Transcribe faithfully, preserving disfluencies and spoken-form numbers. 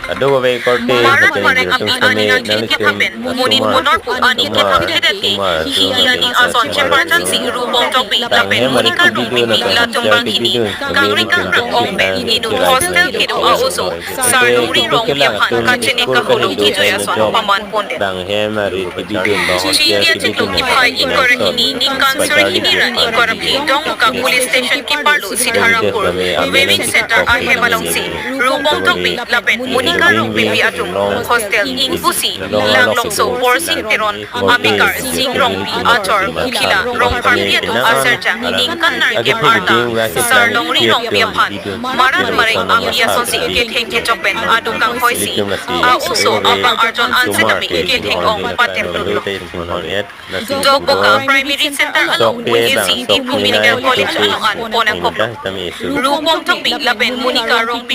Ado babe korte Marak hacheng marek ilitum api sitame aning nang athengke sitame thapen, monit asomar, monor pu aning asomar, kethapthedet ke, asomar, hini aning asomar, ason asomar, cheparjangsi Rupong Tokbi lapen Monica Rongpi pi latum bang hini Kangringkang Rong Ong pen inut hostel kedo a-oso Sarlongri Rongpi aphan kachini kaholo kejui ason paman pondet. Dang hem ari kebidun ba hostel kebidun. Chini achiklo kiphai ingkoi ra hini ningkan suri hini ra ingkoi ra phli Dongmukak Police Station keparlo Sitharakpur Weaving Center ahem alongsi Rupong Tokbi lapen Monica Rongpi pi atum hostel ingpusi Langlongso Borsing Teron, amekar Sing Rongpi, achor Kukhila Rongpharpi atum asarjang ningkan nerkep arta Sarlongri Rongpi aphan marat marek api asonsi ketheng kechok pen aduk kanghoisi a-oso abang arjon an sitame ketheng ong patem dun. Dokmoka Primary Center along, U A C, Diphu Medical College along an pon angkok. Rupong Tokbi lapen Monica Rongpi